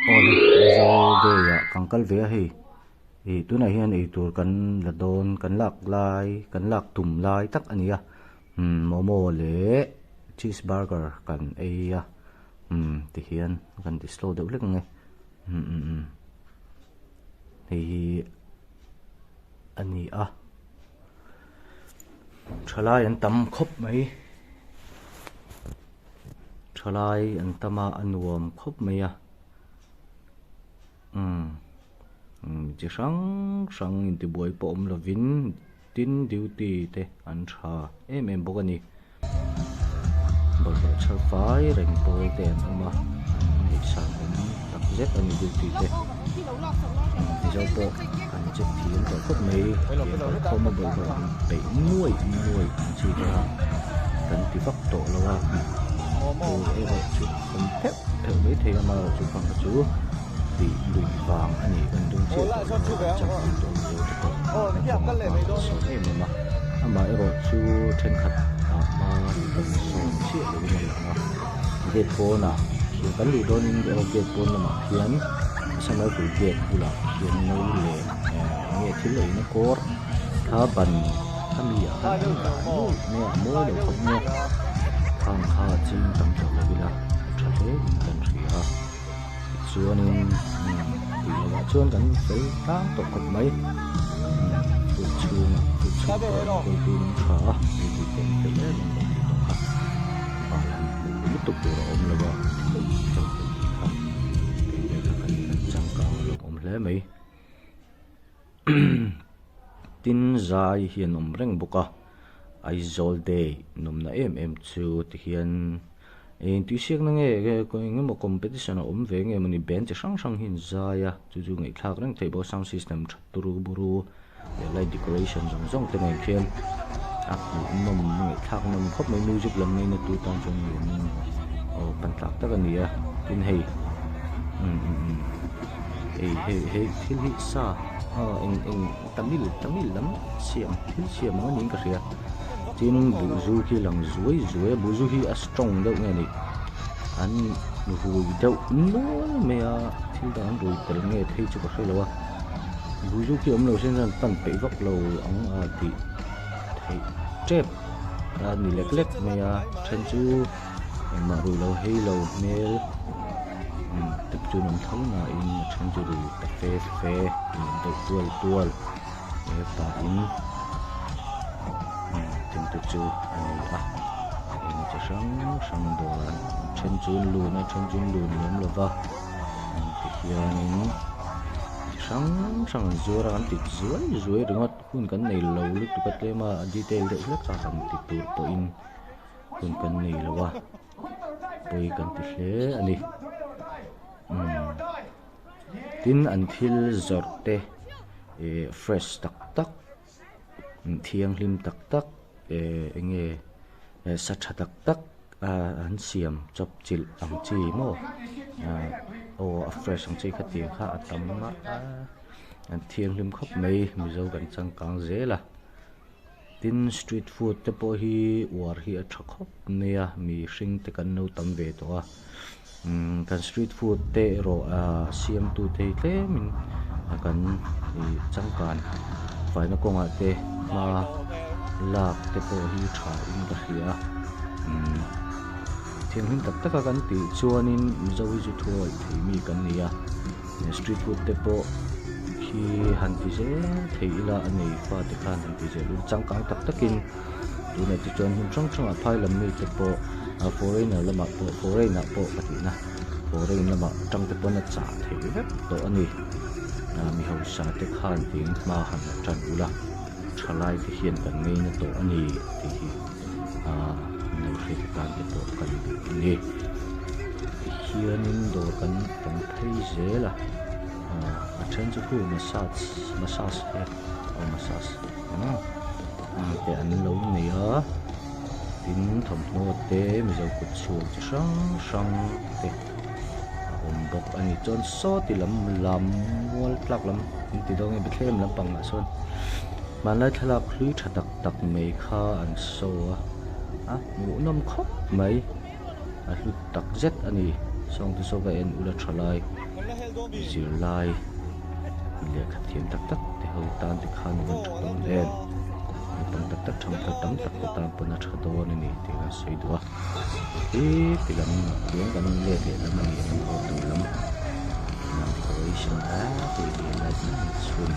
Awle Mizo day ah kan kal ve a hei ih tunah hian eitur kan la dawn kan lak lai kan lak tum lai tak a ni a umm momo leh cheese burger kan ei a umm tihian kan ti slow deuh hlek ang e umm umm umm hei hi a ni a thalai an tam khawp mai. Thalai an tam a a nuam khawp mai a umm chi hrang hrang intibuai pawh awm lovin tin duty te an tha em em bawk a ni bawlhhlawh chhar fai reng pawl te an awm a an ngaihsan awm tak zet a ni duty te mizo pawh an che thiam tawh khawp mai tiang kalkhawm a bawlhhlawh han peih nuaih nuaih ang chi te kha kan ti vak tawh lo a tur erawh chu awm pheuh pheuh mai thei a amaherawhchu khang kha chu tih luih vang a nih kan tum chiah tawh lo a kan changkang tawh mizo te pawh kan chungah hma kan sawn em em a amaherawhchu thenkhat ah hma kan sawn chiah lo in a lang a gate pawnah khian kan luh dawnin gate pawn lamah khian Samarpui gate bulah khian no leh eh eng nge thil eina kawr kha ban khami ah khan an dah nuaih mai a a mawi lo khawp mai a khang kha ching tam tawh lo ila a tha hle in kan hria a tichuanin umm tih loh ah chuan kan fel tlang tawh khawp mai umm food chhungah food chhung pawh enkawl tu an tha a hei tih te an fel em em bawk tih tawh kha bal han hmuh lutuk tur a awm lo a chang fel tih kha tih vel kha kan kan changkang a lawmawm hle mai. Tin zai hi an awm reng bawk a Aizawl day nawmna em em chu tihian eng tuisiakna nge eng emaw competition a awm ve nge mawni band chi hrang hrang hi an zai a chu chu ngaihthlak reng theih bawk a sound system tha turu buru leh light decoration zawng zawng te nen khian a hmuhnawm ngaihthlak nawm khawp mai music lam ngaina tu tan chuan nuam aw pan tlak tak a ni a tin hei umm umm umm hei hei hei thil hi sa aw eng eng tamil tamil lam siam thil siam ang a niin ka hria tin buhzu khi lang zuai zuai a buhzu hi a strong deuh nge ni an rui deuh nual mai a thil dang an rui tel nge phei chu ka hre lo a. Buzu khi awm lo sen chuan pan peih vak lo ang a tih theih tep a ni lek lek mai a then chu engmah rui lo hei lo hmel te chu an awm tho nain a then chu rui ta fe fe an awm deuh tual tual he pahin chung te chu a ni a eng chi hrang hrang dawrah then chu an lun a then chu an lun lem lo va tihianin chi hrang hrang an zuar a kan ti zuai zuai ringawt hun kan nei lo lutuk a tlem a a detail deuh hlek a han ti tur pawhin hun kan nei lo a pawi kan ti hle a ni umm tin an thil zawrh te ih fresh tak tak thianghlim tak tak eh eng nge sa tha tak tak ah an siam chawp chilh ang chi maw ah aw a fresh ang chi khatiang kha a tam a an thianghlim khawp mai mizo kan changkang zel a tin street food te pawh hi uar hi a tha khawp mai a mihring te kan lo tam ve tawh a umm kan street food te erawh ah siamtu te hi tlemin kan ih changkan faina kawngah te hma lak te pawh hi tha in ka hria a umm thianghlim tak tak a kan tih chuanin mizo hi chu thu awih thei mi kan ni a street food te pawh khi han ti zel thei ila a nei fate khan han ti zel ila changkang tak takin tunah te chuan hmun hrang hrangah phai lam mi te pawh ah foreigner lamah pawh foreign ah pawh ka tihna foreign lamah tang te pawn a chah theih vek tawh a ni ah mi hausa te khan tiin hma han la tan ula thalai te hian kan ngaina tawh a ni tih hi ah lo hriat atan te pawh kan duh a ni tihianin dawr kan tam phei zel a ah a then chu khu massage massage te aw massage te an lo nei a tin thawmhnaw te mizo kut chhuak chi hrang hrang te a awm bawk a ni chuan sawti lam lam mual tlak lam in ti dawn nge Bethlehem lampang ah sawn hmanlai thlalak hlui tha tak tak mai kha an show a a hmuhnawm khawp mai a hlu tak zet a ni sawng te saw ka en ula tha lai. Zirlai lehkha thiam tak tak te ho tan te khan a van tha dawn em? Naupang tak tak thangthar tam tak te tan pawn a tha dawn a ni tih kan sawi duh a. Ti ti lam chuan kan let leh lam a ni ang haw tur lam decoration lai light chhun.